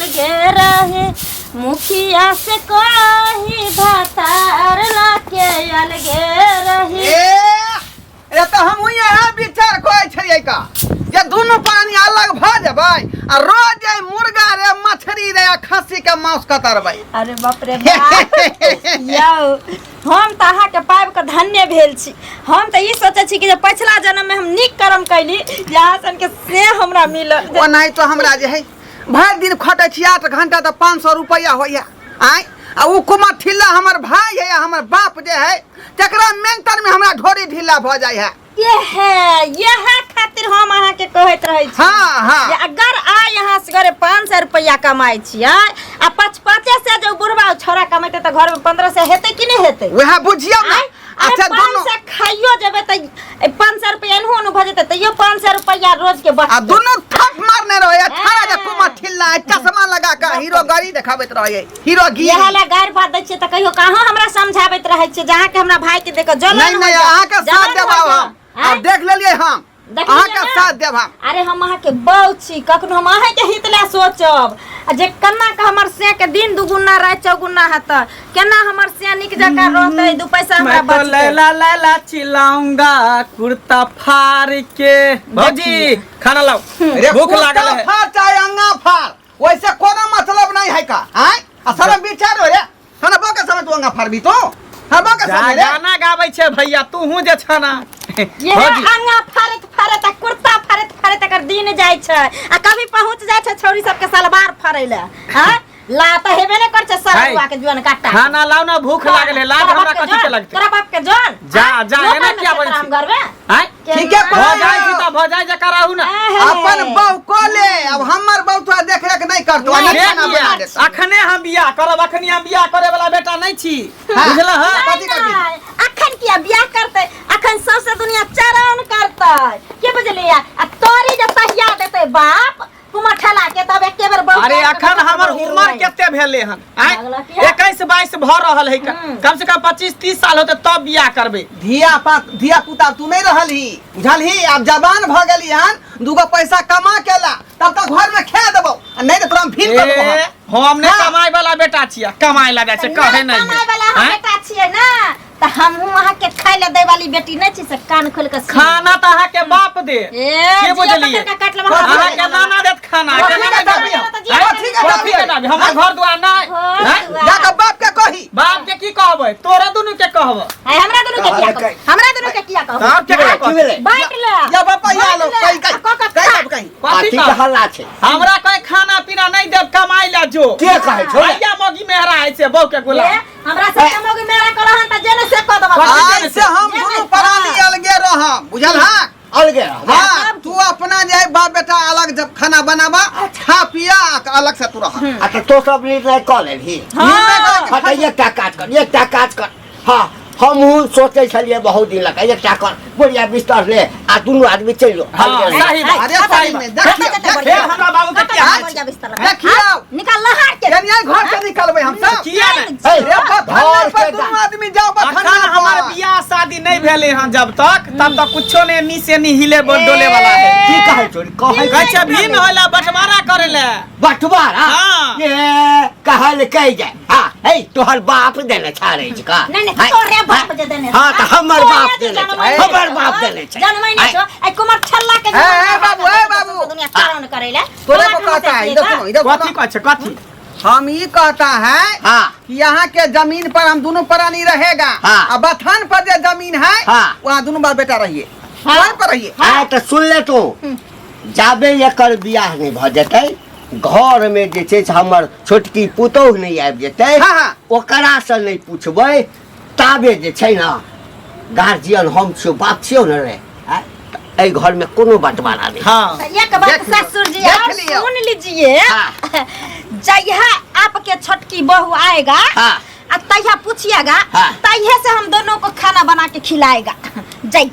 अलगे रहे मुखिया से कही भातार लाके अलगे रही ए ए तऽ हम इएह विचार कहै छलियै का जे दुनू प्राणी अलग भऽ जेबै आ रोज एहि मुर्गा रे मछली रे आ खस्सी के मांस कतरबै। अरे बाप रे बाप, यौ हम तऽ अहाँके पाबि कऽ धन्य भेल छी। हम तऽ ई सोचै छी कि जे पछिला जन्ममे हम नीक कर्म कैली जे अहाँ सनके से हमरा मिलल। ओनाहि तो हमरा जे है भरि दिन खटै छी 8 घंटा तऽ 500 रुपैआ होइए आँय, आ ओ कुमार ठिल्ला हमर भाय है आ हमर बाप जे है तकरा मेंटर में हमरा ढोरी ढिल्ला भऽ जाइ है। यह खातिर हम अहाँके कहैत रहै छी। हाँ, हाँ। जे अगर आइ अहाँ सगरे 500 रुपैआ कमाइ छियै आ 5-5 सए जे बुढ़बा छोरा कमेतै तऽ घरमे 1500 हेतै कि नहि हेतै? वएह बुझियौ ने। आँय? अरे अच्छा, पाँच दुनू सए खाइयो जेबै तऽ 500 रुपैआ एनहो ओनहो भऽ जेतै तैयो 500 रुपैआ रोज के बचतै। आ दुनू थप मारने रहै है, छाड़ा जे हाँ। कुमार ठिल्ला है, चश्मा लगा के हीरो गाड़ी देखाबैत रहै है, हीरो गिरी। इएह ला गारि भात दै छियै तऽ कहियो कहाँ हमरा समझाबैत रहै छियै, जहाँ के हमरा भाई के देख के जलन नहीं, नहीं, होइया, अहाँके साथ जलन देब होइया। हम। आँय? आब देख लेलियै हम। देखलियै अहाँके ने? साथ देब हम। अरे हम अहाँके बहू छी, कखनो हम अहाँके हित लए सोचब। आ जे केना के हमर से के दिन दुगुना राति चौगुना हेतै, केना हमर से नीक जकाँ रहतै, 2 पैसा हमरा मैं तो बचतै। लैला लैला चिल्लाऊंगा कुर्ता फाड़ के। भौजी खाना लाओ, रे भूख कुर्ता लागल है। फाड़ चाहे अंगा फाड़, वैसे कोनो मतलब नहीं है का। आँय? आ शरम विचार हो रे, खाना बो के समय तू अंगा फाड़बी तो? हाँ, बो के जा समय रे। गाना गाबै छै भैया, तू हूँ जे छना। ये भौजी। अंगा फाड़ैत फाड़ैत आ कुर्ता फाड़ैत फाड़ैत एकर दिन जाइ छै, आ कभी पहुँच जाइ छै छौरी सबके सलवार फाड़ै लए। हाँ? ला तऽ हेबे नहि करै छै सलवार के जुअन काटा। खाना लाओ ना, भूख लागल है। लाज तोरा हमरा बाप के कथी के जौन? लगतै? तोरा बाप के जौन? जा, हाँ? जा, लोकल एना में किया छै बजै तोरा हम छी? घरमे? आँय? ठीके भऽ कहै जाइ छी तऽ भऽ जाइ जकर रहू ना। आहे। अपन बहू को ले, अब हमर बहू तोरा देख रेख नहीं करतो, नहीं, नहीं खाना किया? बना देतो। अखने हम बियाह करब, अखनी हम बियाह करे वाला बेटा नहीं छी, हाँ। बुझल हँ? कथी करबी? नहीं, अखन किया बियाह करतै? अखन सौंसे दुनिया चरण करतै, के बुझलियै? आ तोरी जे तहिया देतै बाप कुमार ठेला के, तब एके बेर बहु अरे के अखन कतौ हमर बहु उम्र नहीं। कते भेले हन? आँय? लागल किया? 21-22 भऽ रहल है, हम्म। कम से कम 25-30 साल होते तब बियाह करबै। धिया पुता तू नहीं रहल ही, बुझल ही? आब जवान भऽ गेली हन, दूगो पैसा कमा के ला, तब तक घर में खा देबो, आ नहीं तो तोरा हम फिर कर देबो हम। ए, हम नहीं हाँ। कमाए वाला बेटा छियै, कमाए ला जाइ छै, कहे नहीं है। कमाए वाला हम आँय? बेटा छियै ना, तऽ हमहूँ अहाँके खाय लए दै वाली बेटी नहि छी, से कान खोलि कऽ सुन। खाना तऽ अहाँके बाप दे। ए, के जियो बुझलियै? पकड़ि कऽ काटि लेब हमरा। अहाँके नाना देत खाना, कथी केना के नहि दाबी? देबै? आँय? कथी के कथी के दाबी? दाबी? हमर घर दुआर नहि। घर आँय? दुआर। जा कऽ बाप के कही। बाप के की कहबै? तोरा दुनू के कहबै। आँय, हमरा दुनू के किया कहबै? हमरा दुनू के किया कहबै? तब केकरा की कहबै? भेलै? बाँटि ले। या बापा, या लो, बाँटि ले। कही, कही, आ कऽ कऽ कही खा। बाप, कही। कथी कथी के कहब? हल्ला छै? हमरा कहे खाना पीना नहीं देब, कमाई ला जो। के कहै छौ? भैया मोगी मेहरा है से बहू के गुलाम। ए, हमरा से मोगी मेहरा करहन त जेने से कह देबा। आइ से हम दुनू प्राणी अलगे रहम, बुझल हा? अलगे रहब। हाँ, तू अपना जे है बाप बेटा अलग जब खाना बनाबा, खा पिया अलग से तू रह। आ त तो सब निर्णय कऽ लेलही? निर्णय कऽ हाँ, तऽ एकटा काज कर, एकटा काज कर। हाँ, हमहूँ सोचै छलियै बहुत दिन लग, एकटा कर बढ़िया बिस्तर ले आ दुनू आदमी चलि जो। हाँ, अलगे रह। सही बात। अरे सही में, देखियौ, कतऽ देखियौ। फेर हमरा बाबू के किया कतऽ हाल बढ़िया छै? बिस्तर लगा? देखियौ। निकाल लहार के। यानी घर से निकलबै हम सब। किया नहि? हे, रे बथन्ना घर पर के दुनू आदमी जाओ बथन्ना अखन हमर पर। बियाह शादी नहीं भेले हन जब तक, तब तक कुछो नहीं नी से नी हिले डोले वाला है। की कहै छौ? कहै कहै छै भीम होला बंटवारा करे ले। बंटवारा? हाँ। ए, कहल कहि जाय। हाँ, हे, तोहर बाप देने छाड़े छै का? नहीं, नहीं, हाय, तोरे बाप जे देने हाँ, तऽ हमर तोरे बाप जे देने छै, जनमै हमर छौ, बाप देने छै। जनमै नहीं हाय। छौ, ए कुमार छल्ला के ए, ए, बाबू, ए, बाबू। दुनिया चारण करे ले। तोरे को कहता है, इधर सुनो, इधर कथी सुनो। कहै छै, कथी? हम ये कहता है हाँ। कि यहाँ के जमीन पर हम दोनों प्राणी रहेगा। हाँ। और बथान पर जो जमीन है, हाँ। वहाँ दोनों बाप बेटा रहिए। हाँ। वहाँ पर रहिए। हाँ, तऽ सुन ले तू, जाबे एकर बियाह नहि भऽ जेतै, घर में जे छै से हमर छोटकी पुतोहु नहि आबि जेतै, हाँ, हाँ। ओकरासँ नहि पूछबै ताबे जे छै ने गार्जियन हम छियौ, बाप छियौ ने रे। आँय, तऽ एहि घर में कोनो बंटवारा नहि। हाँ। एक बात देख लियौ, ससुर जी देख और लियौ। सुन लीजिए, हाँ। जहिया आपके छोटकी बहू आएगा, हाँ। आ तहिया पूछिएगा, हाँ। तहिया से हम दोनों को खाना बना के खिलाएगा। जाइए।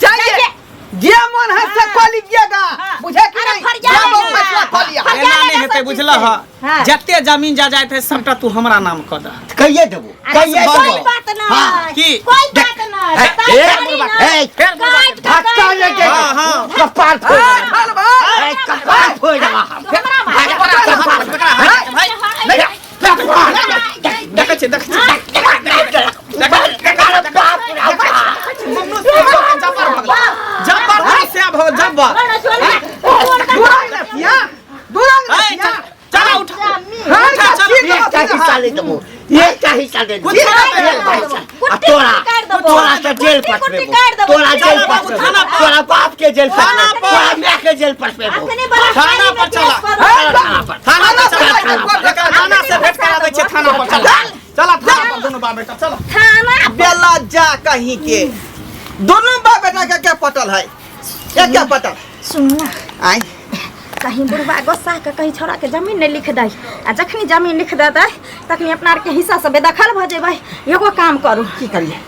जाइए। जाइए। जे मन है से हाँ। कऽ लीजिएगा, हाँ। बुझे कि अरे नहीं? फरिया जा लेगा। बहु फैसला कऽ लिया। फरिया एना लेगा नहि हेतै, सब चीज बुझलह? से। हाँ। जते जमीन जायदाद है सबटा तू हमरा नाम कऽ दह। कहिए देबो, अरे कहिए कोई देबो। बात नहीं, हाँ। की? कोई बात नहीं, ए, बताई ए, थोड़ी ना। ए, फेर बुढ़बा काट के- के धक्का काट लगे। के। हाँ, हाँ। कपार फोड़ ए, देबा। चल भाई। ए, कपार फोड़ देबा हम। हमरा मार। पकड़ा, पकड़ा, पकड़ा। हिस्सा नहीं देबो, एकटा हिस्सा नहीं देबो, कुछ नहीं एकटा हिस्सा। आ कुट्टी तोरा काटि देबो। तोरा से जेल कुट्टी पठबेबो, काटि देबो। तोरा जेल चला बाबू, पठबेबो, थाना पर। तोरा बाप के जेल थाना पठबेबो, पर। तोरा माय के जेल पठबेबो। अखने बलात्कारी थाना में पर केस चला। करू। थाना पर। थाना पर चला। थाना पर। एकरा थाना से भेंट करा दै छियै, थाना पर चला। चला थाना पर दुनू बाप बेटा चला। थाना बेला जा कहीं के दोनों बाप बेटा के क्या पटल है, ये क्या पटल? सुन ना, आय कहीं बुढ़वा गुस्सा के कहीं छोड़ा के जमीन नहीं लिख दै, आ जखनी जमीन लिख देतै तखनी अपना आरके हिस्सा से बेदखल भऽ जेबै। एगो काम करू। की करिए,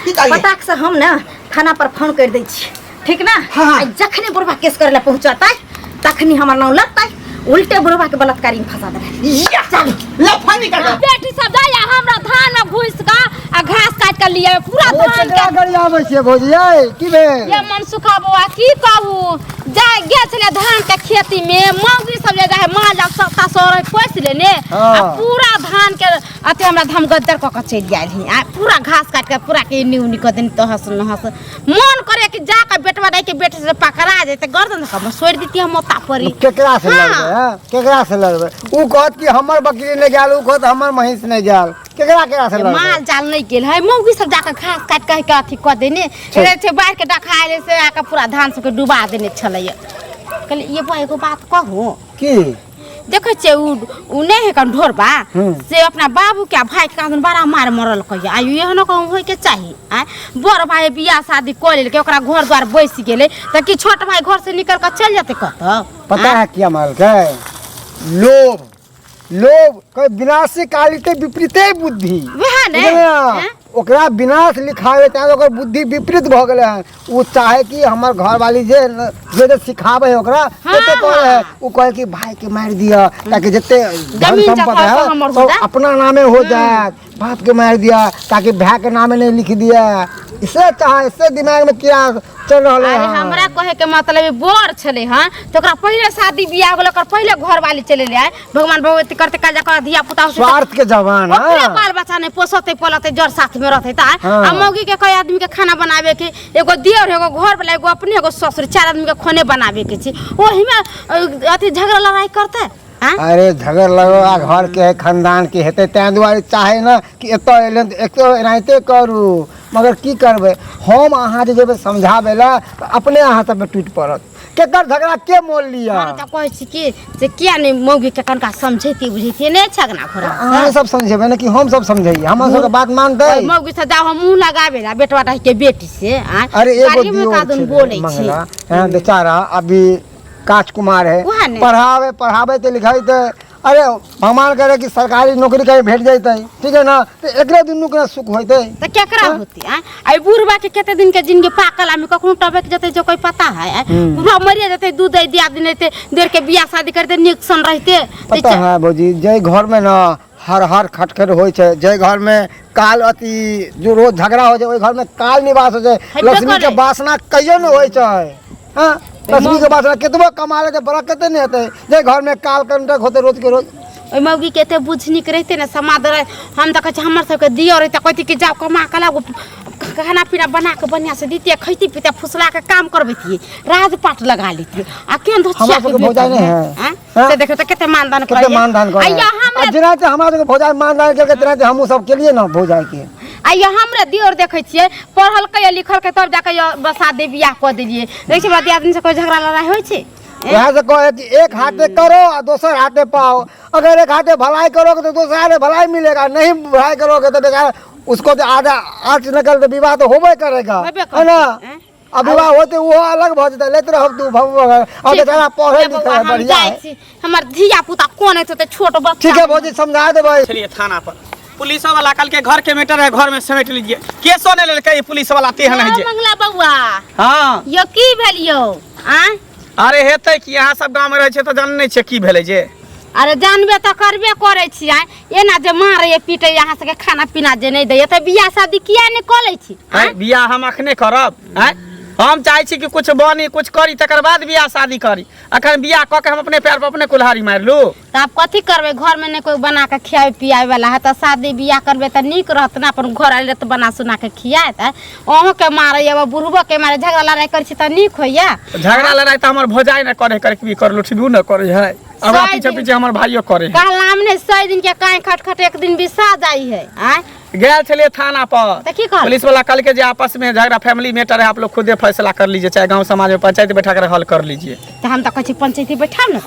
की करिए? पताक से हम ना थाना पर फोन कर दै छी, ठीक ना? हाँ। आ जखनी बुढ़वा केस करे ला पहुंचतै तखनी हमर नाम लगतै, उल्टे बुढ़वा के बलात्कारी में फंसा देबै। या चलू। ले फोन निकाल दो। बेटी सब जाइए हमरा धान में घुस के आ घास काट के लिए पूरा ओ धान के। केकरा गरियाबै छियै भौजी यै? की भेल? ये मनसुखा बौआ की कहू, जाय गेल छलै धान के खेती में, मौगी सब जे जाय माल जाल सस्ता सर पोसि लेने हाँ। आ पूरा धान के अथी हमरा धाम गद्दर कऽ के चलि गेल ही, आ पूरा घास काट के पूरा के एन्नी उन्नी कऽ देने तहस नहस। मन करे कि जा के बेटवा दाई के बेटे से पकड़ा जेतै, गर्दन धऽ के छोड़ि दितियै हम ओता परी। केकरा से हाँ। लड़बै? हैं? केकरा से लड़बै? ऊ कहत कि हमर बकरी नहि गेल, ऊ कहत हमर महींस नहि गेल, केकरा केकरा से लड़बै? माल जाल नहीं गेल है, मौगी सब जाके घास काट के के अथी कऽ देने रहे छै, बाढ़ि के डखा आयल से आके पूरा धान सबके डुबा देने छलैया। कहलियै ये बा एगो बात कहू। की? देखै छियै उ नहि है कन ढोरबा से अपना बाबू के आ भाई के कान बड़ा मार मरल कहिया, आयु एहनो कहूँ होय के चाही। आँय बड़ भाई बियाह शादी कऽ लेलकै, ओकरा घर द्वार बैस गेलै, तऽ की छोट भाई घर से निकल कऽ चलि जेतै कतऽ? पता है किया मारलकै? लोभ, लोभ कोई विनाशी कालिते विपरीते बुद्धि। वएह ने, बुझलियै? हैं? ओकरा विनाश लिखावे चाहे ओकर बुद्धि विपरीत भऽ गेलै हन। ओ चाहे कि हमर घरवाली जे जे जे सिखाबै है ओकरा हाँ, तते करे है। हाँ। ओ कहे कि भाई के मारि दिअ ताकि जते धन जमीन संपत्ति जथा है सब हमर हो सब जाए। अपना नामे हो जाए, बाप के मारि दिया ताकि भाई के नामे नहीं लिख दिया। इसे चाहे इससे दिमाग में क्या चल रहा अरे है। हमरा कहे के मतलब बड़ छलै हँ तऽ ओकरा पहिले शादी बियाह गेलै, ओकर पहिले घरवाली चलि एलै। भगवान भगवती करते काल जाकर धिया पुता होतै तऽ स्वार्थ के जवान, ओकरे हाँ। बाल बच्चा नहि पोसतै पलतै, जर साथ में रहतै तऽ। हाँ। आ मौगी के कई आदमी के खाना बनावे के, एगो दियर एगो घर वाला एगो अपने एगो ससुर, चार आदमी के खाने बनावे के छै, ओही में अथी झगड़ा लड़ाई करतै। आँय? अरे झगड़ लगो आ घर के है खानदान के हेतै, तैं दुआरे चाहे ना कि एतऽ एलै तऽ एतऽ एनाहिते करू, मगर की करबै हम अहाँ जे जेबै समझाबै लए तऽ अपने अहाँ सबमे टूटि पड़त। केकर झगड़ा के मोल लिअ? हम तऽ कहै छी कि से किया नहि मौगी के कनका समझैती बुझैती नहि छै अगना घोड़ा। अहाँ सब समझेबै ने कि हम सब समझैयै? हमरा सबके बात मानतै? मौगी से जाओ हम मुँह लगाबे ला बेटवा डाही के बेटी से। आँय? अरे एगो गाड़ियो में दियोर कादुन छलै, बोलै छी। मंगला हैं, बेचारा अभी काच कुमार है, उएह ने। पढ़ावे पढ़ावे ते लिखाई ते, अरे भगवान करे कि सरकारी नौकरी कहीं भेट जैते, ठीक है ना, तो एकरे दुनू के सुख होते। तऽ केकरा होती? आँय आई बुढ़वा के कते दिन के जिंदगी पाकल आदमी कखनो टपक जेतै जो कोई पता है? आँय बुढ़वा मरिए जेतै, दूध दै दिया दिन हेतै, देर के बियाह शादी करते नीक सन रहते। पता है भौजी, जै घर में ना हर हर खटखट होइ छै, जै घर में काल अथी जो रोज झगड़ा होइ छै, ओहि घर में काल निवास होइ छै। हेबे लक्ष्मी के करै। वासना कहियो नहि होइ छै। हाँ, लक्ष्मी के वासना केतबो कमा लेतै बरकते नहि हेतै, जै घर में काल कंटक होतै रोज के रोज। ओहि मौगी के एते बुझनिक रहिते ने समाद रहे। हम तऽ कहै छी हमर सबके दियर रहिते कहती कि जाओ कमा के लाबू, खाना पीना बना के बढ़िया से दितियै, खैती पीते फुसला के काम करबैतियै, राजपाट लगा लेतियै। आ केहन धोचिया हमरा के सबके भौजाई बेटा नहि है, है। आँय? हाँ? से देखियौ तऽ कते मानदान कते करैया। मानदान आ करे या आ हमरे जेनाहिते हमरा सबके भौजाई मानदान केलकै तेनाहिते हमहूँ सब केलियै ने भौजाई के। आ या हमरे दियोर देखै छियै पढ़लकै या लिखलकै तब जाके या बसा दे बियाह कऽ देलियै। देखै छियै हमरा दियादनी से कोइ झगड़ा लड़ाइ होइ छै? वएह से कहे कि एक हाथे करो आ दोसर हाथे पाओ। अगर एक हाथे भलाई करोगे तो दोसर हाथे भलाई मिलेगा, नहीं भलाई करोगे तो बेचारा उसको तो आधा आँच निकल तो विवाह तो होबे करेगा, होबे है ना? करतै, हैं? आ विवाह होते वो अलग भऽ जेतै, लेते रहब तू भव आ ठीक। बेचारा पढ़े ए बौआ, लिखे है, हम बढ़िया जाइ है। छी, हमर धिया पुता कोन हेतै तऽ छोट बच्चा। ठीक है भौजी, समझा देबै। चलिए थाना पर पुलिस वाला कल के घर के मैटर है, घर में समेट लीजिए। केसो नहीं लेलकै ई पुलिस वाला तेहन है जे। मंगला बौआ। हाँ। यो की भेल यौ? आँय? अरे हेतै कि अहाँ सब गाँव में रहै छियै तऽ जानै नहि छियै की भेलै जे। अरे जानबे तऽ करबे करै छियै, एना जे मारैए पीटैए अहाँ सबके, खाना पीना जे नहि दैए, तऽ बियाह शादी किया नहि कऽ लै छी? आँय, बियाह हम अखने करब? आँय, हम चाहै छी कि कुछ बनी, कुछ करी, तकर बाद बियाह शादी करी। अखन बियाह कऽ के हम अपने पैर पर अपने कुल्हाड़ी मारि लू। तऽ आब कथी करबै? घरमे नहि कोइ बना कऽ खियाबै पियाबै वाला है, तऽ शादी बियाह करबै तऽ नीक रहत ने, अपन घर आयल तऽ बना सुना कऽ खियात। अहूँके मारैया, बुढ़बोके मारै, झगड़ा लड़ाइ करै छी तऽ नीक होइया? झगड़ा लड़ाइ तऽ हमर भौजाइ ने करे करे की कर लुठबू ने करे है, हमरा सही पीछे दिन। पीछे हमर भाइयो करे है। कहलाम ने 100 दिन के काई खट खट एक दिन बिसा जाइ है। आँय, गेल छलियै थाना पर। तऽ की कहल? पुलिस वाला कहलकै जे आपस में झगड़ा फैमिली मैटर है, आप लोग खुदे फैसला कर लीजिए, चाहे गांव समाज में पंचायत बैठा कर हल कर लीजिए। तऽ हम तऽ कहै छी पंचायती बैठाउ ने,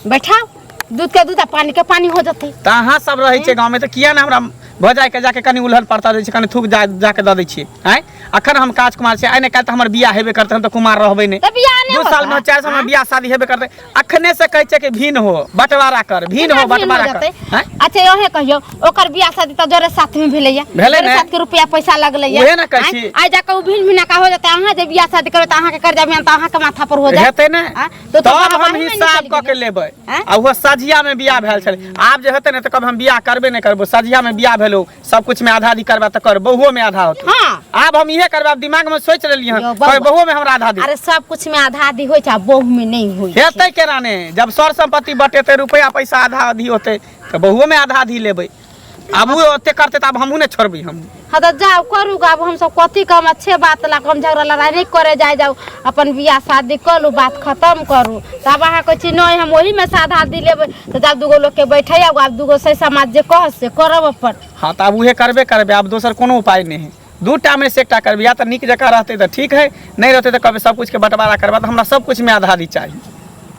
बैठाउ, दूध के दूध आ पानी के पानी हो जेतै। तऽ अहाँ सब रहै छियै गाँवमे तऽ किया ने हमरा भौजाइके जाके कनि उलहन पड़ता दै छियै, कनि थूक जा जाके दऽ दै छियै? आँय, अखन हम काज कुमार छियै, आइ ने काल्हि तऽ हमर बियाह हेबे करतै, हम तऽ कुमार रहबै नहि। तऽ बियाह नहि 2 साल में होतै? 4 साल में बियाह शादी हेबे करतै। अखने से कहै छियै कि भिन्न हो बंटवारा कर, भिन्न केना हो भिन्न हो बंटवारा कर। जेतै? आँय? अच्छा, इहे कहियौ, ओकर बियाह शादी तऽ जरे साथ में भेलैया, भेलै जरे ने? साथ के रुपया पैसा लगलैया। उहे ने कहै छी। आँय, आइ जाके ओ भिन्न भिन्न का हो जेतै। अहाँ जे बियाह शादी करबै तऽ अहाँके कर्जा में तऽ अहाँके माथा पर हो जायत। हेतै ने? आँय, तो तब हम बाहर में हिसाब निकलि कऽ के गेलै। लेबै। आँय? आ ओहो सझिया में बियाह भेल छलै। आब जे हेतै ने तऽ कब हम बियाह करबे नहि करबो। सझिया में बियाह भेलौ, सब कुछ में आधा आधी करबा तऽ कर, बहुओ में आधा होतै। हाँ। आब हम इहे करबै, आब दिमाग में सोचि लेलियै हन। यौ बौआ। कहबै बहुओ में हमरा आधा दे। अरे सब कुछ में आधा आधी होइ छै आ बहु में नहि होइ छै। हेतै केना ने? जब सर संपत्ति बटेतै, रुपया पैसा आधा आधी होतै तऽ बहुओ में आधा आधी लेबै। आब ओ ओते करतै तऽ आब हमहूँ नहि छोड़बै हम। हाँ तऽ जाउ करू। आब हमसब कथी कहम? अच्छे बात ला हम झगड़ा लड़ाइ नहि करे जाय। जाउ अपन बियाह शादी कऽ लू, बात खत्म करू। तब अहाँ कहै छी नहि, हम ओहीमे से आधा आधी लेबै। तऽ जाउ दूगो लोकके बैठै आब, दूगो सही समाज जे कहत से करब अपन। हाँ, तऽ आब उहे करबे करबै, आब दोसर कोनो उपाय नहि है। दूटा में से एकटा करबै, या तऽ नीक जकाँ रहतै तऽ ठीक है, नहि रहतै तऽ कहबै सब कुछके बंटवारा करबा तऽ हमरा सब कुछमे आधा आधी चाही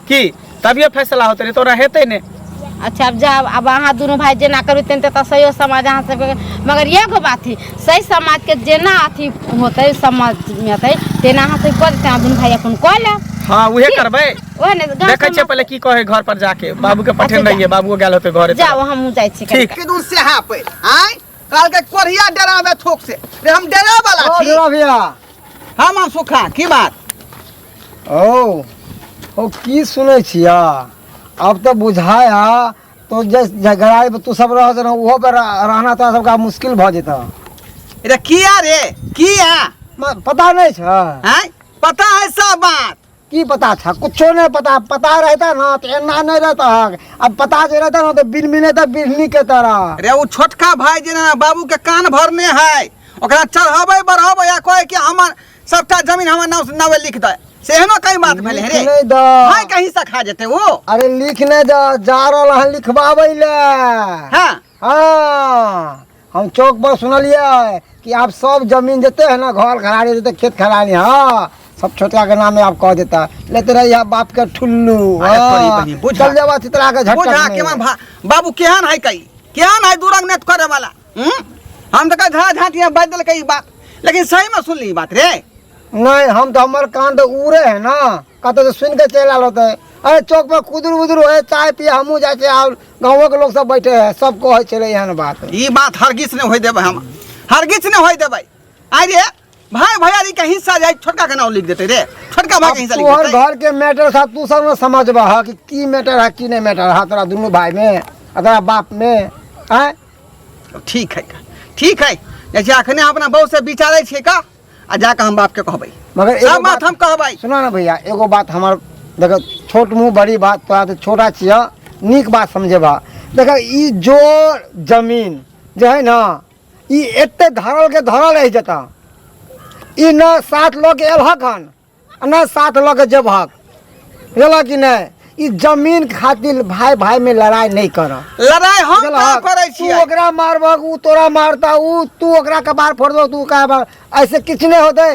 की, तभिए फैसला होतै, नहि तऽ ओना हेतै नहि। अच्छा, आब जाउ, आब अहाँ दुनू भाय जेना करबै तेनाहिते तऽ सहियो समाज अहाँ सबके। मगर एगो बात है, सही समाजके जेना अथी होतै, समझमे अतै, तेना अहाँ सब कऽ देतै। अहाँ दुनू भाय अपन कऽ लेब। हाँ, उहे करबै। ओहे ने गाँव देखै छियै समाज। पहिले की कहै, घर पर जाके बाबू के पठेने अच्छा, रहियै, बाबूओ गेल होतै घरे। जाउ, हमहूँ जाइ छी। ठीक। किदुन सेहा पे आय कहलकै कोढ़िया डरावे थोक से रे, हम डरा वाला ओ छी। ढेरा भैया। हम सुखा की बात? ओ ओ की सुनै छिया? अब तऽ बुझाया तो जे झगड़ाई तू सब रह रह ओहो पर रहना तोरा सबके आब मुश्किल भऽ जेतऽ। रे किया रे, किया? पता नहि छ? आय पता है सब बात। की पता था? कुछो नहीं पता। पता रहता ना तो एना नहीं रहता। अब पता जे रहता ना तो बिन मिले तो बिजली के तरह। रे ओ छोटका भाई जे ना बाबू के कान भरने है, ओकरा चढ़ाबै बढ़ाबै आ कहै कि हमर सबटा जमीन हमर नाम से नावे लिख दे, से एहनो कई बात भेलै रे? लिख नहीं दो। भाई कहीं से खा जेतै ओ। अरे लिख नहीं दो, जा रहल हन लिखबाबै ले। हाँ। हाँ, हम चौक पर सुनलियै कि आप सब जमीन जते है ना, घर घराड़ी जते, खेत खरानी, हाँ, सब छोटका के नाम में आप कह देता, लेते रही बाप के ठुल्लू। अरे तोरी हाँ, बहिन, बुझा। चल जावा चितरा के झटक बुझा में। के मन बाबू केहन है, कई केहन है दूरंग नेत करे वाला। हम्म? हम तो कहे झा झाँटिया बाजि देलकै ई बात, लेकिन सही में सुनली ई बात रे? नहीं, हम तो हमर कान तो उड़े है ना, कतौ से सुन के चलि आयल होते। अरे चौक पर कुदुर उदुर होए, चाय पिए हमहूँ जाइ छियै, और गाँवो के लोग सब बैठे है, सब कहै छलै एहन बात। ई बात हरगिज नहि होय देबै हम, हरगिज नहि होय देबै। आइ रे भाई भैयारी के हिस्सा जाय छोटका के नाम लिख देते रे, छोटका भाई के हिस्सा लिख तोहर देते। घर के मैटर था, तू सब न समझबह ह कि की मैटर है की नहीं मैटर है तोरा दुनू भाई में आ तोरा बाप में। आँय? ठीक है का, ठीक है, जैसे अखने अपना बहू से विचारै छियै का, आ जाके हम बाप के कहबै। मगर एगो सब बात हम कहबै। सुना ना भैया, एगो बात हमार देखो, छोट मुँह बड़ी बात, तोरा तो छोटा छिय, नीक बात समझेबा। देखो, ई जोर जमीन जे है ना, ई एते धरल के धरल रहि जेता। ई न साथ लऽ के एलहक हन आ न साथ लऽ के जेबहक, बुझलह कि नहि? ई जमीन खातिर भाई भाई में लड़ाई नहीं कर। लड़ाई हम बुझलहक? कहाँ करै तू छियै? ओकरा मारबहक, उ तोरा मारता, उ तू ओकरा कपार फोड़ दो, तू कपार, ऐसे किछु नहीं होते।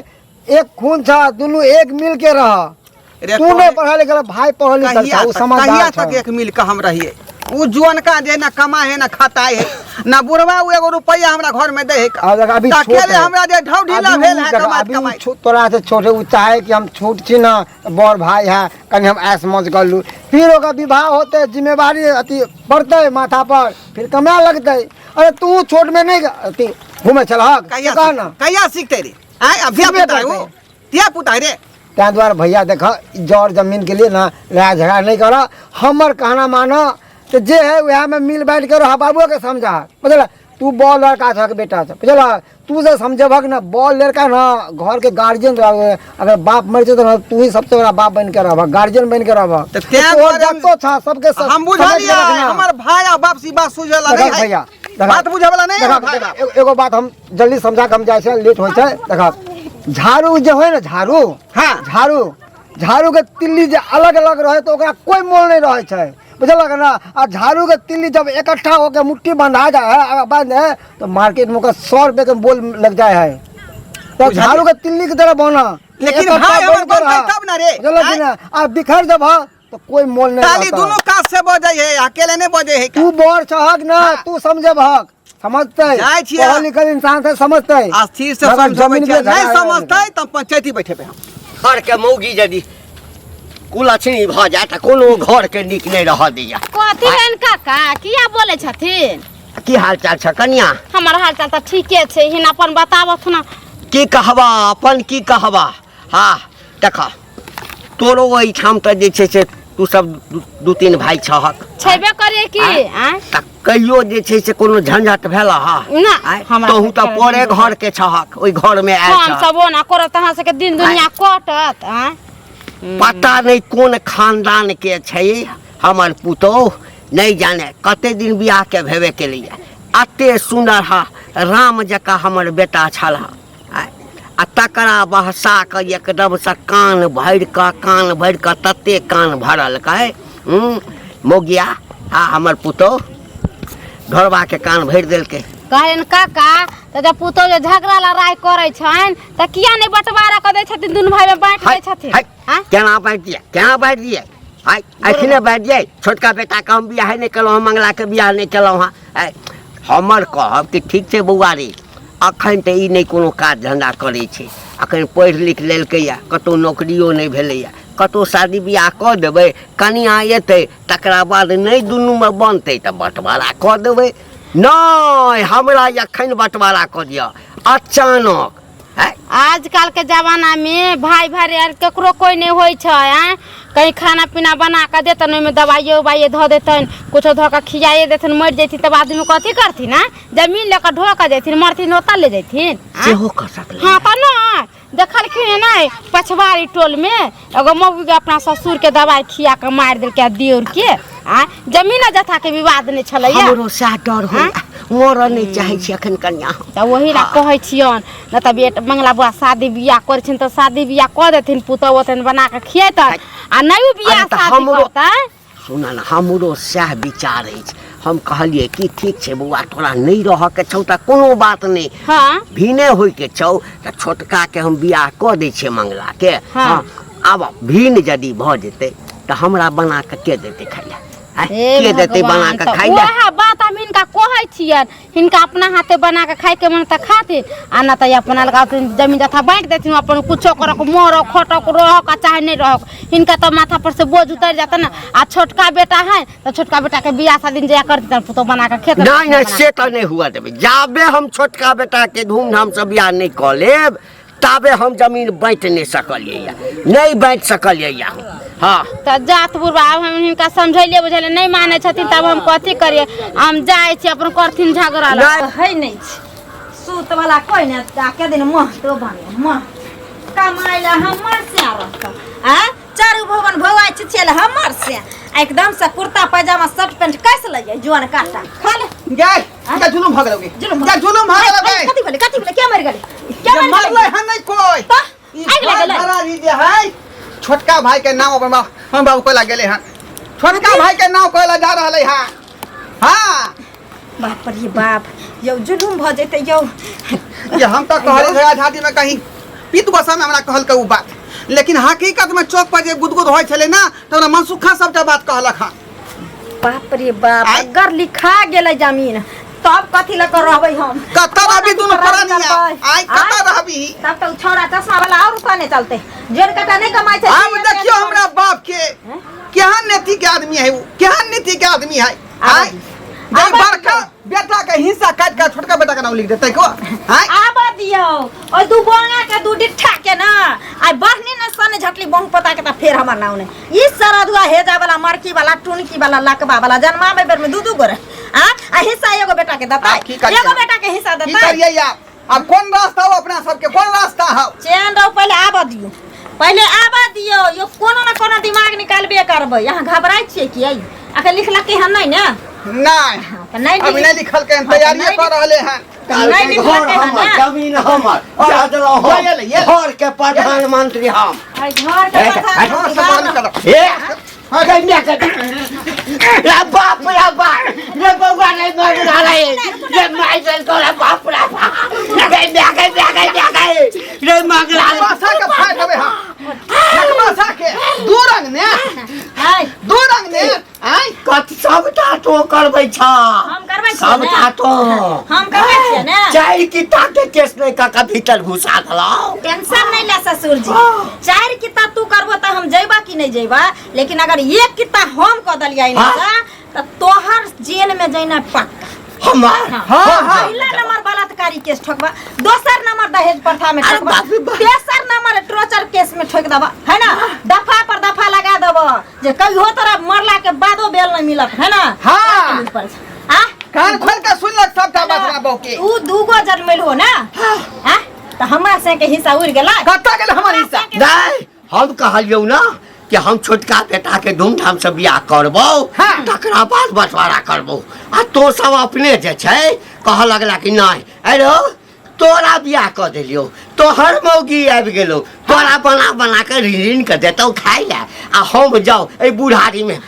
एक खून छ, दुनू एक मिल के रह। रे तू नहीं पढ़ल लिखल, भाई पढ़ल लिखल कहिया छ, उ तक, समझदार कहिया छ। तक एक मिल के हम रहिए? उ जुअनका जे ना कमा है ना खाता है ना बुढ़वा, उ एगो रुपया हमरा घर में दे है। आ देख, अभी तऽ छोट अकेले है। हमरा जे ढौ ढीला अभी भेल उ है देख, कमाइत अभी उ कमाइत। तोरा से छोट है, उ चाहे कि हम छोट छी ना, बड़ भाई है, कनि हम ऐश मौज कर लू। फिर ओकर विवाह होते, जिम्मेवारी अथी पड़तै माथा पर, फिर कमाए लगतै। अरे तू छोट में नहीं अथी घूमे छलहक? कहिया कह ना। कहिया सीखते रे? आय अब धिया सीखबे पुता है वो, करतै। धिया पुता है रे। ताहि दुआरे भैया देख, जर जमीन के लिए ना लड़ाई झगड़ा नहीं कर, हमर कहना मानऽ तऽ जे है वएह में मिल बाँटि के रह, बाबुओ के समझा, बुझल? तू बड़ लड़का छक बेटा छ बुझल तू जे समझबहक ना बड़ लड़का ना घर के गार्जियन रह अगर बाप मर जेतौ ना तू ही सबसे बड़ा बाप बन के रहबह गार्जियन बन के रहबह तऽ तें तोहर दुआरे हम- जतो छ सबके सब हम समझ बुझलियै लेबक ना। हमर भाय आ बाप सी बात सुझे ला देखक नहीं है भैया देखक। बात बुझे वाला नहीं है देखक, भाई देखक, एगो बात हम जल्दी समझा के हम जाइ छै लेट होइ छै देखक झाड़ू जे होइ ने झाड़ू हाँ। झाड़ू झाड़ू के तिल्ली जे अलग अलग रहे तो ओकरा कोई मोल नहीं रहे छै बुझलक ना आ झाड़ू के तिल्ली जब इकट्ठा होके मुट्ठी बंधा जाए है अगर बांध है तो मार्केट में ओकरा 100 रुपये के बोल लग जाए है तो झाड़ू के तिल्ली के तरह बना लेकिन इकट्ठा भाई हमर बन के बनतै रहा। तब ना रे। बुझलक कि ना आ बिखर जब ह तो कोई मोल नहीं ताली रहता। दुनू काज से बजै है अकेले नहीं बजै है तू बड़ छहक ना तू समझबहक समझतै जाइ छियै। पढ़ल लिखल इंसान से समझतै स्थिर से मगर समझबै जमीन के छियै नहीं झगड़ा समझतै तऽ पंचायती बैठेबै हम घर के मौगी यदि कुलक्षणी भऽ जाय तऽ कोनो घर के नीक नहि रहऽ दैया कथी भेल काका किया बोलै छथिन की हाल चाल छ कनिया हमर हाल चाल तऽ ठीके छै हिन अपन बताबथ ना की कहबा अपन की कहबा हाँ देख तोरो ओहिठाम तऽ जे छै से तू सब दू तीन भाय छहक छेबे करे की आँय तऽ कहियो जे छै से कोनो झंझट भेल हा ना, आँय? हमरा तोहू तऽ सबके परे घर के छहक ओहि घर में आयल हम छहक सब ओना करत अहाँ सबके दिन दुनिया कटत आँय पता नहि कोन खानदान के छै हमर पुतोह नहि जाने कते दिन बियाह के भेबे केलैया एते सुन्दर हा राम जकाँ हमर बेटा छल हा आ तकरा बहसा कऽ एकदमसँ कान भरि कऽ कान भरि कऽ तते कान भरल कहै मौगिया आ हमर पुतोह ढोरबाके कान भरि देलकै कहलनि काका तऽ जब पुतोह जे झगड़ा लड़ाइ करै छनि तऽ किया नहि बँटवारा कऽ दै छथिन दुनू भाइमे बाँटि दै छथिन है, आँय? केना बाँटि दियै केना बाँटि दियै आइ अखने बाँटि दियै छोटका बेटाके हम बियाहे नहि केलहुँ हँ मंगलाके बियाह नहि केलहुँ हँ आइ हमर कहब कि ठीक छै बौआ रे अखन तऽ ई नहि कोनो काज धन्धा करै छै अखन पढ़ि लिख लेलकैए कतहु नौकरियो नहि भेलैए कतहु शादी बियाह कऽ देबै कनिआँ एतै तकरा बाद नहि दुनूमे बनतै तऽ बँटवारा कऽ देबै नहि हमरा एखन बँटवारा कऽ दिअ अचानक आँय आजकल के जमाना में भाई भाई आर केकरो कोई नहीं होइ छै आँय कहीं खाना पीना बना कऽ देतन ओहिमे दवाइयो उवाइयो धऽ देतन कुछो धऽ कऽ खियाइए देतन मरि जैथिन तब आदमी कथी करथिन आँय जमीन लऽ कऽ ढो कऽ जैथिन मरथिन ओतऽ ले जैथिन आँय? सेहो कऽ सकलै हाँ तऽ नहि देखलखिन हँ नहि पछवाड़ी टोलमे एगो मौगीके अपना ससुरके दवाइ खिया कऽ मारि देलकै आ दियोरके आँय जमीन जथाके विवाद नहि छलैया हमरो सएह डर होइए मरऽ नहि चाहै छी एखन कनिया हम तऽ ओही लए कहै छियनि नहि तऽ बेट मंगला बुआ शादी बियाह करै छियनि तऽ शादी बियाह कऽ देथिन पुतहु ओतनि बना कऽ खियेतनि आ नहि ओ बियाह अरे तऽ शादी हमरो- करतै सुन ने हमरो सएह विचार अछि हम कहलियै कि ठीक छै बौआ तोरा नहि रहऽके छौ तऽ कोनो बात नहि हाँ भिने होइके छौ तऽ छोटकाके हम बियाह कऽ दै छियै मंगलाके हाँ। आब भिन यदि भऽ जेतै तऽ हमरा बना कऽ के देतै खाइ लए आँय, हे के देतै बना भगवान, कऽ तऽ खाइ लए उएह बात हम हिनका कहै छियनि हिनका अपना हाथे बना कऽ खाइके मन तऽ खाथिन आ नहि तऽ अपना लगाथिन जमीन जथा बाँटि देथिन अपन कुछो करक मरक खटक रहक आ चाहे नहि रहक हिनका तऽ माथा पर से बोझ उतरि जाता ने आ छोटका बेटा है तऽ छोटका बेटाके बियाह शादी जया करथिन तऽ पुतोह बना कऽ खेत नहि नहि से तऽ नहि हुअ देबै जाबे हम छोटका बेटाके धूमधामसँ बियाह नहि कऽ लेब ताबे हम जमीन बाँटि नहि सकलियै नहि बाँटि सकलियै हम हँ तऽ जात बुढ़बा आब हम हिनका समझैलियै बुझैलियै नहि मानै छथिन तब हम कथी करियै हम जाइ छी अपन करथिन झगड़ा नहि है नहि छै सूत वाला कोइ नहि आ के दिन मह तो बने मह कमाइ ला हमर से रहत आ चारू भवन भौआ छिछेल हमर से आ एकदम से कुर्ता पैजामा शर्ट पैंट कैस लइए जुआन काटा खा ले गै जा जुलुम भऽ गेलौ गे जुलुम जा जुलुम भऽ गेलौ गे कथी भेलै कथी भेलै के मरि गेलै के जे मरि मरलै गेलै हन नहि कोइ तऽ ई आगि भाई लागल घरारी जे है छोटका भाई के नाम अपन बाप हम बाबू कोला गेले हन छोटका भाई के नाम कोला जा रहलै हन हाँ बाप रे बाप यौ जुलुम भऽ जेतै यौ ये हम तऽ कहले रहे आझादी में कहीं पीत गोसा में हमरा कहलकै उ बात लेकिन हकीकत में चौक पर जे गुदगुद होइ छलै ना तऽ हमरा मनसुखा सबटा बात कहलक हन बाप रे बाप आइ? अगर लिखा गेलै जमीन तब कथी लऽ कऽ रहबै हम कतऽ रहबी दुनू कोना प्राणी करबै? आइ कतऽ आइ? रहबी तब तऽ उ छौड़ा चश्मा वाला और उताने चलते जोन कटा नहीं कमाइ छै आब देखियो हमरा बाप के केहन नीति के आदमी है उ केहन नीति के आदमी है आइ जब आब बड़का बेटा के हिस्सा काट के छोटका बेटा के नाम लिख देतै को आइ आब दियौ ओइ दू बोंगा के दू डिट्ठा के ना आइ बढ़नी ने सन झटली बोंग पता के त फेर हमर नाव ने ई सरदुआ हेजा वाला मरकी वाला टुनकी वाला लकबा वाला जन्माबे बेर में दू दू गोरे आ आ हिस्सा एगो बेटा के देतै आब की करियै? एगो बेटा के हिस्सा की देतै करियै आब आब कोन रास्ता हो अपना सबके कोन रास्ता हो चैन रहो पहिले आबऽ दियौ पहिले आबऽ दियौ यो कोनो न कोनो दिमाग निकालबे करबै अहाँ घबराइ छियै कि अखन लिखलकै हन नहि ने नहीं हाँ, तऽ नहि अभी नहीं लिखल के हाँ, तऽ तैयारी नहि कर रहले हैं नहि घर लिखलकै हन हमर ने जमीन हमर जा देलहुँ हम। ये ले, ये ले। घर के प्रधानमंत्री हम अइ घर के ए, प्रधानमंत्री हाँ, सम्मान करो ए कन्या के रे बाप रे बाप रे बउआ रे मर रे रे माय जल को रे बाप रे बाप रे गई गई गई गई रे मगला मासा के फाड़ देबै हम नकमासा के दू रंग ने है दू रंग ने आय कत सबटा तो करबै छ हम करबै छियै ने? सबटा तो हम करबै छियै ने? चारि किता के केस नहि कऽ के भीतर घुसा देलौ टेंशन नहीं ले ससुर जी चार किताब तू करबो त हम जइबा कि नहीं जइबा लेकिन अगर एक किताब हम क दलियै ना हाँ। त तोहर जेल में जइना पक्का हमर हाँ, हाँ, हाँ। पहिला नंबर बलात्कारी केस ठोकबा दोसर नंबर दहेज प्रथा में अरे ठोकबा बाप रे बाप। तेसर नंबर टॉर्चर केस में ठोक देबा है ना दफा पर दफा लगा देबा जे कहियो तोरा मरला के बादो बेल नहीं मिलत है ना हाँ। आ कान खोल के सुन लक सबटा बात हमरा बहू के ऊ दूगो जन्मेल हो ना आ त हमरा से के हिस्सा उड़ गेला कतऽ गेल हमर हिस्सा नहीं हम कहलियौ ना कि हम छोटका बेटा के धूमधाम से बियाह करबौ हाँ। तकरा बाद बंटवारा करबौ आ तो सब अपने जे छै कहऽ लगला कि नहीं अरे तोरा बियाह कऽ देलियौ तोहर मौगी आबि गेलौ तोरा बना बना के ऋण ऋण के देतौ खाइ लए आ हम जाउ एहि बुढ़ारी में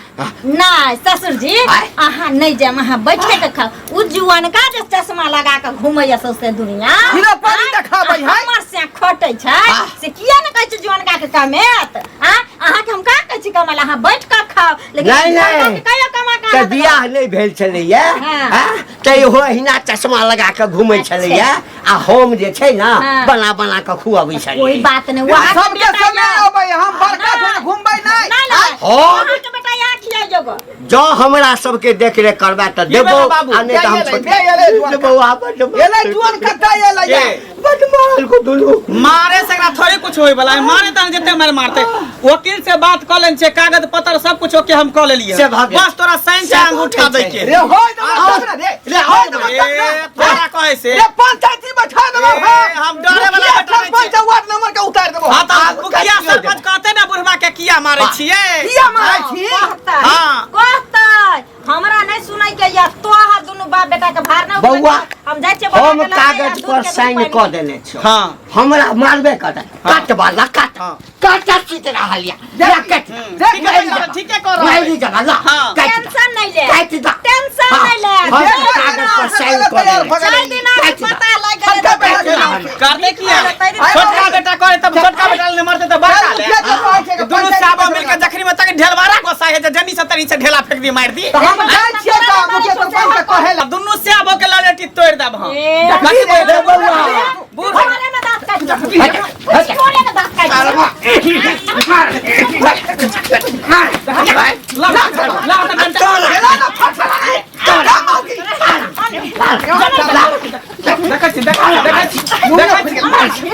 नहीं ससुर जी आय। अहाँ नहीं जाम अहाँ बैठे के खाओ उ जुअनका जे चश्मा लगा के घूमैया सौंसे दुनिया हीरो पानी देखाबै है। हमर से खटै छै हाँ। से किया ने कहै छै जुअनका के कमेत आ अहाँ के हम का कहै छी कमाला अहाँ बैठ के खाओ लेकिन नहीं, जुअनका नहीं। के कहियो कमा के तऽ आनत बियाह नहि भेल छलैया हाँ। हाँ? तऽ इहो अहिना चश्मा लगा के घूमै छलैया आ हम जे छै ने हाँ। बना बना के खुआबै कोई छलियै बात नहीं वहाँ के सबके बेटा समय या- अबै हम बड़का थोड़े घुमबै नहि नहीं नहीं हम- वहाँ के बेटा यहाँ खिया जोगो जँ हमरा सबके देख रेख करबा तऽ की देबो भेलै बाबू? आ नहि तऽ हम एलै, छोटका एलै जुअनका। देबो आ बड्ड एलै जुअन कत्ता एलै ए, बड्ड मारल को दुनू मारे से एकरा थोड़े कुछ होय वाला है मारे तहन जते मारे मारते वकील से बात कऽ लेने छै कागज पत्र सब कुछ ओके हम कऽ लेलियै से भऽ गेल। बस तोरा साइन से चाहे भऽ अंगूठा गेल दै के रे होय देबो तब ने रे रे, होय देबो ए, तोरा कहै से रे पंचायती बैठा देबो ए, हम डरे वाला मुखिया बेटा नहीं सरपंच वार्ड नंबर के उतार देबो हाँ तऽ आब मुखिया कटियो सरपंच कहते ने बुढ़वा के किया मारे छियै किया मारै छी कहतै हाँ। कहतै हमरा नहीं सुनै के या तोहर दुनू बाप बेटा के भार नहीं उठबै बौआ, हम जाइ छियै बौआ हम के लऽ के, कागज दूध पर के दूध साइन पानि। कऽ देने छियौ हाँ। हमरा मारबे करतै काट वाला काट हाँ। काट सीत रहल या ला काट ठीके मारि ठीके कऽ रहल मारि जरा ला हाँ। काट दा। टेंशन नहीं ले काटि दा। टेंशन हाँ। नहीं ले हम चारि कागज पर साइन कऽ देने छियौ। चारि दिन आगे काटि दा। पता लागि गेलै सबटा तऽ बेटा काटि करते किया दा। छोटका बेटा करे तब छोटका बेटा ले मरते तऽ बड़का ले मुखिया के कहै छै कि दुनू पंचायती साबा बैठा मिलके जखनी में तक ढेलवारा गोसा है जे जनी से तनी से ढेला फेंक दी मार दी तऽ हम जाइ छियै तऽ मुखिया सरपंच के कहै ला दुनू साबो के ललेटी तोड़ देब हम ए, कथी बोल रे बौआ। बूढ़ बोले ना दांत काटि दे। बोले ना दांत काटि दे। ला ला ला डंडा एला ना फटला रे का मौगी देखै छी देखै छी देखै छी देखै छी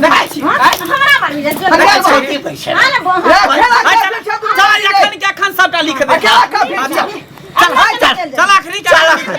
देखै छी हमरा मारबी रे, जो अरे छोटी पैसा हाँ ना, बोल। रे खेला चल के पीछे चल एखन के एखन सबटा लिख दे अकेला का पीछे चल चल आखिरी के